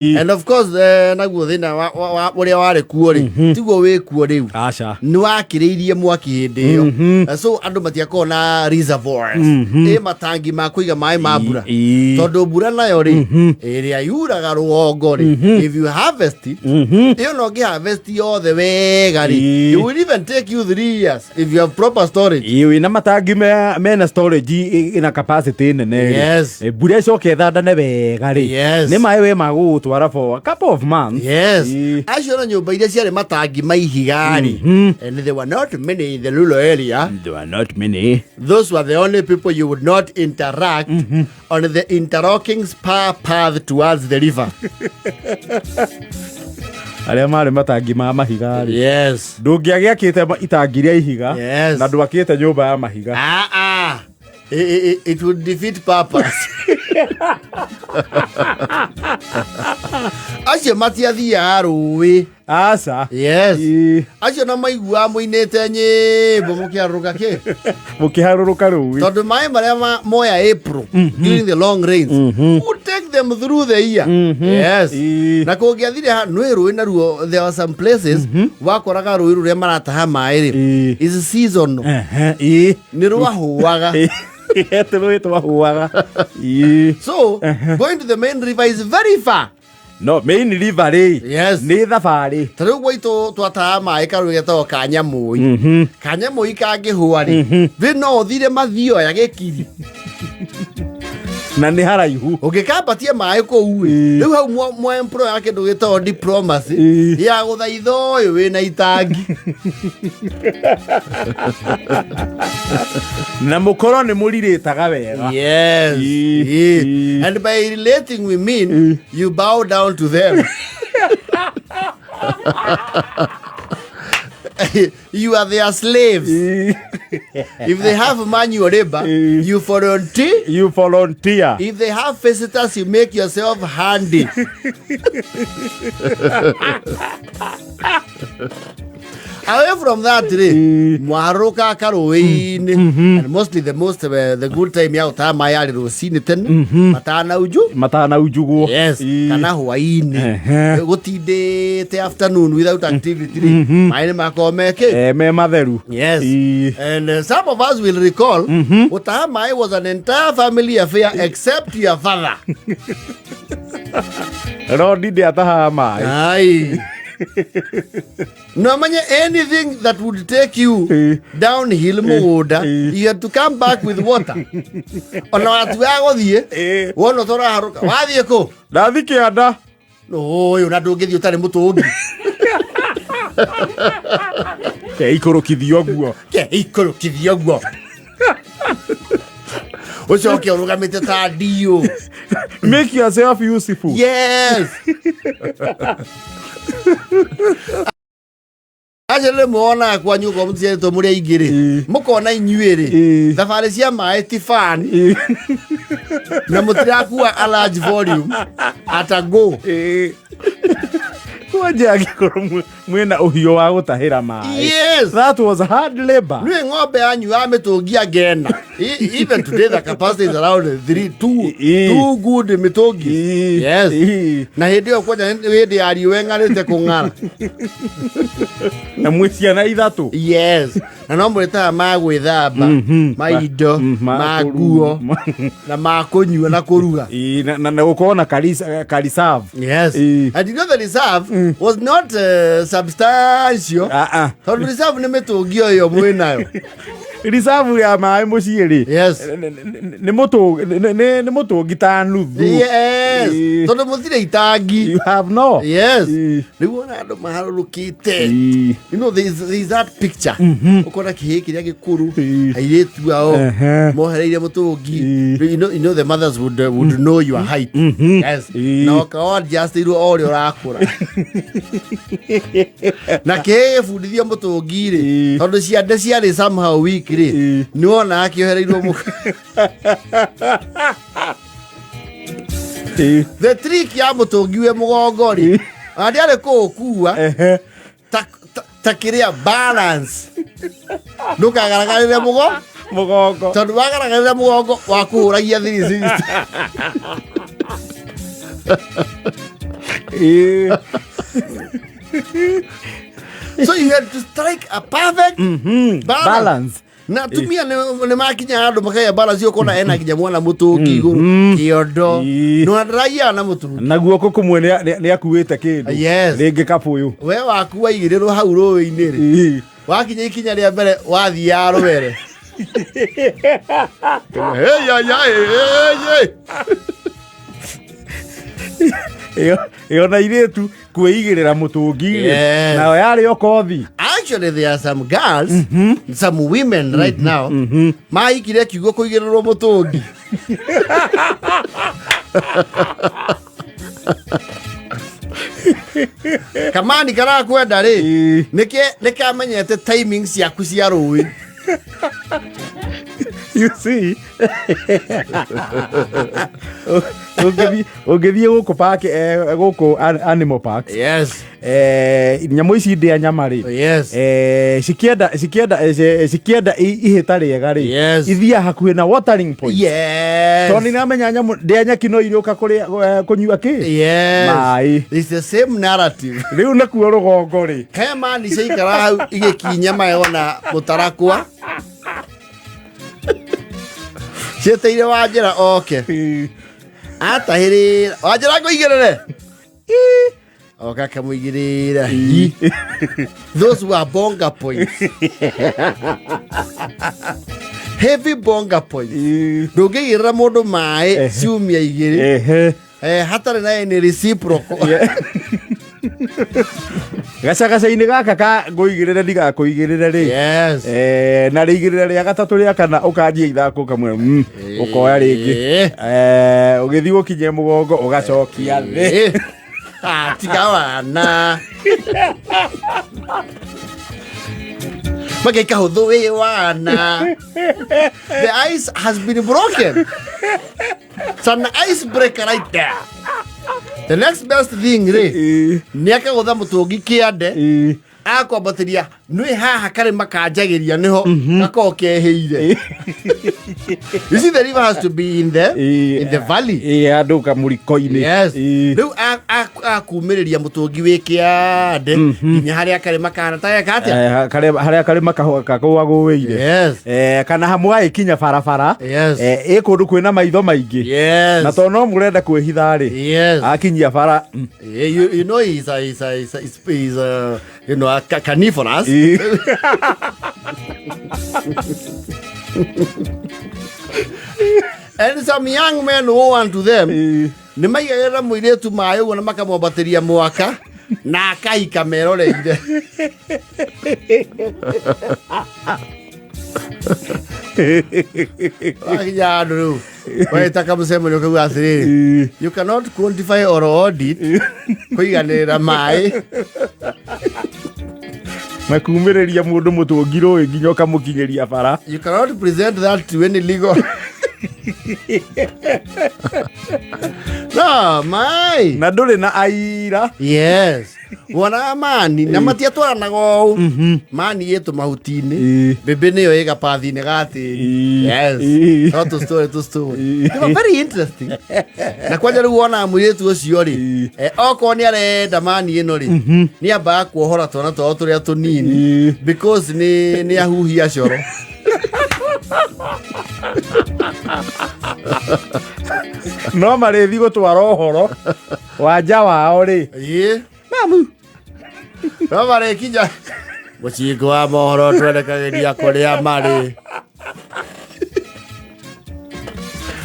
And of course naguo thĩna ũrĩa warĩ kuo rĩ tiguo wĩ kuo rĩu. Aca. Nĩ wakĩrĩirie mwaki hĩndĩ ĩyo. So andũ matiakorwo na reservoirs, ĩ matangi ma kũiga maĩ ma mbura, tondũ mbura nayo rĩ, ĩrĩa yuraga rũgongo rĩ, if you harvest it, ĩyo no ngĩ harvest yothe wega rĩ, it will even take you 3 years if you have proper storage. Ĩ, wĩna matangi mena storage ĩna capacity nene rĩ. Mbura ĩcoke ĩthandane wega rĩ, nĩ maĩ we magũgũtwara for a couple of months. Acio na nyũmba iria ciarĩ matangi ma ihiga rĩ, and there were not many in the rural area. There are not many. Those were the only people you would not interact on the interlocking spur path towards the river. Arĩa marĩ matangi ma mahiga rĩ, ndũngĩagĩakĩte itangi rĩa ihiga na ndwakĩte nyũmba ya mahiga. Ah, ah. It would defeat purpose. Acio matiathiaga rũĩ. Aca. Acio na maiguaga mũinĩte nyĩmbo mũkĩarũrũka kĩ Mũkĩharũrũka rũĩ. Tondũ maĩ marĩa moya April during the long rains would take them through the year. Na kũngĩathire nwĩ rũĩ naruo, there are some places wakoraga rũĩ rũrĩa marataha maĩ rĩ is seasonal. Ehe, ĩ. Nĩ rwahũaga. Ete rũĩ twahũaga. Ĩ. So going to the main river is very far. No main river rĩ, nĩ thabarĩ. Ta rĩu gwaitũ twataha maĩ karũĩ getagwo Kanyamũi. Kanyamũi kangĩhũa rĩ, thĩ no ũthire mathioya gĩkiri. Na nĩ haraihu. Ũngĩkambatia maĩ kũu ĩ, rĩu hau mwempro ya kĩndũ gĩtagwo diplomacy ya gũthaitha ũyũ wĩna itangi. Na mũkorwo nĩ mũrirĩtaga wega. And by relating we mean you bow down to them. You are their slaves. If they have manual labor, you volunteer. You volunteer. If they have visitors, you make yourself handy. Away from that rĩ, mwarũka karũĩ-inĩ, and mostly the good time ya gũtaha maĩ yarĩ rũcinĩ tene matanaunju. Matanaunjugwo. Kana hwaĩ-inĩ. Gũtindĩte afternoon without activity rĩ, maĩ nĩ makorwo mekĩ Me matheru. And some of us will recall gũtaha maĩ was an entire family affair except your father. Rodi ndĩatahaga maĩ. Ai. No menye anything that would take you downhill mũgũnda, you had to come back with water. Ona watuaga gũthiĩ, wona ũtũraharũka, wathiĩ kũ? Ndathi kĩanda. Ũyũ na ndũngĩthiĩ ũtarĩ mũtũngi. Ke ikũrũkithio guo. Ke ikũrũkithio guo. Ũcoke ũrũgamĩte ta ndiũ. Make yourself useful. Acio rĩ muonaga kwanyu ũguo mũciarĩtwo mũrĩ aingĩ rĩ, mũkona inyuĩ rĩ, thabarĩ cia maĩ ti fan na mũtirakua a large volume at a go. Kwanja angĩkorwo mwĩna ũhiũ wa gũtahĩra maĩ. That was hard labor. Nĩ ng'ombe yanyu ya mĩtũngi angĩena. Even today the capacity is around three, two, two good mĩtũngi. Na hĩndĩ ĩyo kwanja nĩ hĩndĩ ya riũa ĩng'arĩte kũng'ara. Na mwĩ ciana ithatũ. Na no mũrĩtaga ma gwĩthamba, ma indo, ma nguo na ma kũnyua na kũruga. Ĩ, na gũkorwo na ka reserve. And you know the reserve was not substantial. Ah, ah. Tondũ reserve nĩ mĩtũngi o ĩyo mwĩ nayo. Reserve ya maĩ mũciĩ rĩ, nĩ mũtũngi ta nuthu. Tondũ mũtirĩ itangi. You have no. Rĩu ona andũ maharũrũkĩte. There is that picture. Ũkona kĩhĩ kĩrĩa gĩkũrũ, airĩtu ao mohereire mũtũngi. You know the mothers would know your height. Na ũkawa adjustirwo o ũrĩa ũrakũra. Na kĩhĩ gĩbundithio mũtũngi rĩ, tondũ ciande ciarĩ somehow weak rĩ, nĩ wonaga kĩohereirwo mũka. The trick ya mũtũngi wĩ mũgongo rĩ, ona ndĩarĩ kũũkua ta kĩrĩa balance, ndũkagaragarĩre mũgo Mũgongo. Tondũ wagaragarĩra mũgongo wakũhũragia 360. So you had to strike a perfect balance. Balance. Na atumia nĩ makinya handũ makaiya balance ũkona ena nginya mwana mũtũngi igũrũ kĩondo. Nĩ ndaraiyaga na mũtũngi. Na guoko kũmwe nĩ akuĩte kĩndũ. Yes. Rĩngĩ kabũyũ. We waku waigĩrĩrwo hau rũĩ-inĩ rĩ, wakinya ikinya rĩa mbere wathiaga rũwere. Hey, ya, ya, hey, hey, hey. Ĩyo na irĩtu kwĩigĩrĩra mũtũngi rĩ, Yes. nayo yarĩ o kothi. Actually, there are some girls, some women right now, mahikire kiugo kũigĩrĩrwo mũtũngi. Kamani karakwenda rĩ, nĩkamenyete timing ciaku cia rũĩ. You see, ũngĩthiĩ gũkũ park, gũkũ animal parks, Yes. Nyamũ ici ndĩa nyama rĩ, Yes. cikienda ihĩta rĩega rĩ, Yes. ithiaga hakuhĩ na watering point. Yes. Tondũ nĩramenya nyamũ ndĩa nyeki no irĩũka kũrĩa, kũnyua kĩ? Yes. Maĩ. It's the same narrative. Rĩu nakuo rũgongo rĩ, He mani ciaikara hau igĩkinya maĩ ona mũtarakwa cieteire Wanjĩra oke atahĩrĩra Wanjĩra ngũigĩrĩre oka akamũigĩrĩra. Those were bonga points, heavy bonga points. Ndũngĩigĩrĩra mũndũ maĩ ciumia 2 hatarĩ na any reciprocal. Gacagaca-inĩ gaka ka ngũigĩrĩre ndigakũigĩrĩre rĩ, Yes. Na rĩigĩrĩra rĩa gatatũ rĩa kana ũkanjia ithako ũkamwĩra, ũkoya rĩngĩ. Ũgĩthiĩ gũkinyia mũgongo ũgacokia thĩ. Ah, tiga wana magaika hũthũ wĩ wana. The ice has been broken. It's an icebreaker right there. The next best thing rĩ, nĩ akagũtha mũtũngi kĩande, akwambatĩria nĩ haha karĩma kanjagĩria nĩho gakoragwo kehĩire. You see, the river has to be in the valley. Ĩ, handũ kamũriko-inĩ. Yes. Rĩu akumĩrĩria mũtũngi wĩ kĩande nginya harĩa karĩma kahana ta geka atĩa. Harĩa karĩma kakũagũĩire. Yes. Kana hamwagĩkinya barabara, Yes. ĩ kũndũ kwĩna maitho maingĩ, Yes. na tondũ no mũrenda kwĩhitha rĩ, Yes. akinyia bara, You know he's a a carnivorous. And some young men woe unto them. Nĩ maigagĩrĩra mũirĩtu maĩ ũguo na makamwambatĩria mwaka na akahika meroreire. Wakinya handũ rĩu weta kamũcemanio kauga atĩrĩrĩ, you cannot quantify or audit kũiganĩrĩra maĩ. Na kumĩrĩria mũndũ mũtũngi rũĩ nginya ũkamũkinyĩria bara. You cannot present that to any legal no maĩ. Na ndũrĩ na aira. Yes, wonaga mani na matiatwaranaga ũũ, mani ĩ tũmahuti-inĩ, mbĩmbĩ nĩyo ĩ gapathi-inĩ ga tĩri. Yes. No tũ story tũ story. They were very interesting. Na kwanja rĩu wonaga mũirĩtu ũcio rĩ, okorwo nĩ arenda mani ĩno rĩ, nĩ ambaga kuohora twana twao tũrĩa tũnini because nĩ ahuhia coro. No marĩthi gũtwara ũhoro wanja wao rĩ, Mamu no marĩkinya mũcingo wa mohoro twerekagĩria kũrĩa marĩ.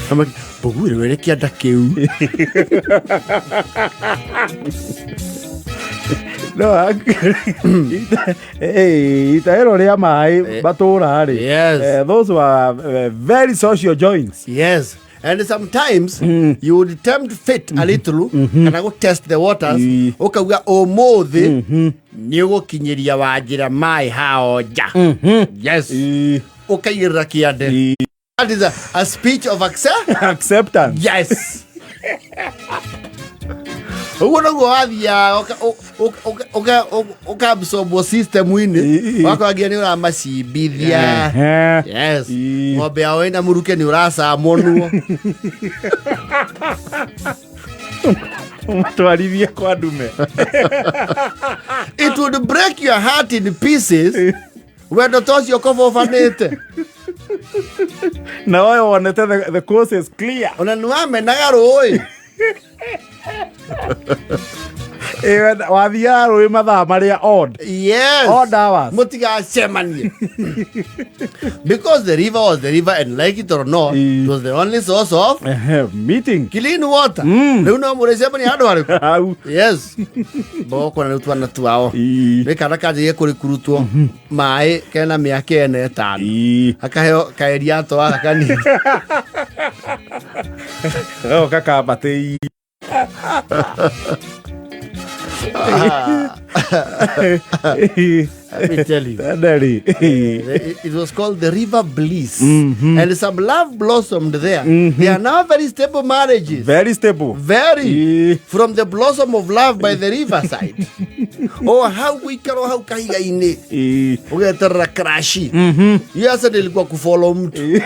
Mbũguĩrĩ were kĩanda kĩu. No itaĩro rĩa maĩ matũra rĩ, Yes. Those were very social joints. Yes. And sometimes you would tempt fate a little kana go test the waters, ũkauga ũmũthĩ nĩ ũgũkinyĩria Wanjĩra maĩ hao nja. Yes. Ũkaigĩrĩra kĩande. That is a speech of accept. Acceptance. Yes. Ũguo noguo wathiaga ũkaabsorbwo system-inĩ, wakoragia nĩ ũramacimbithia. Yes. Ng'ombe yao ĩna mũruke nĩ ũracamonwo. Ũmatwarithie kwa ndume. It would break your heart in pieces. Wendo ta ũcio ũkobobanĩte. Na wewe wonete the course is clear. Ona nĩ wamenaga rũĩ. Wathiaga rũĩ mathaa marĩa odd. Yes. Odd hours. Mũtigacemanie. Because the river was the river, and like it or not, it was the only source of Meeting. Clean water. Rĩu no mũrĩcemania handũ harĩkũ? Hau. Yes. Bokona rĩu twana twao. Nĩ kana kanjagia kũrĩkurutwo maĩ kena mĩaka ĩna ĩtano. Akaheo kaeria gaka kanini. Gagoka kambatĩ. Let me tell you. Tenderi. It was called the River Bliss. And some love blossomed there. They are now very stable marriages. Very stable. Very. From the blossom of love by the riverside. Oh, how we can how kahiga-inĩ. Ũgeterera crash. Hiyo sasa nilikuwa kufollow mtu.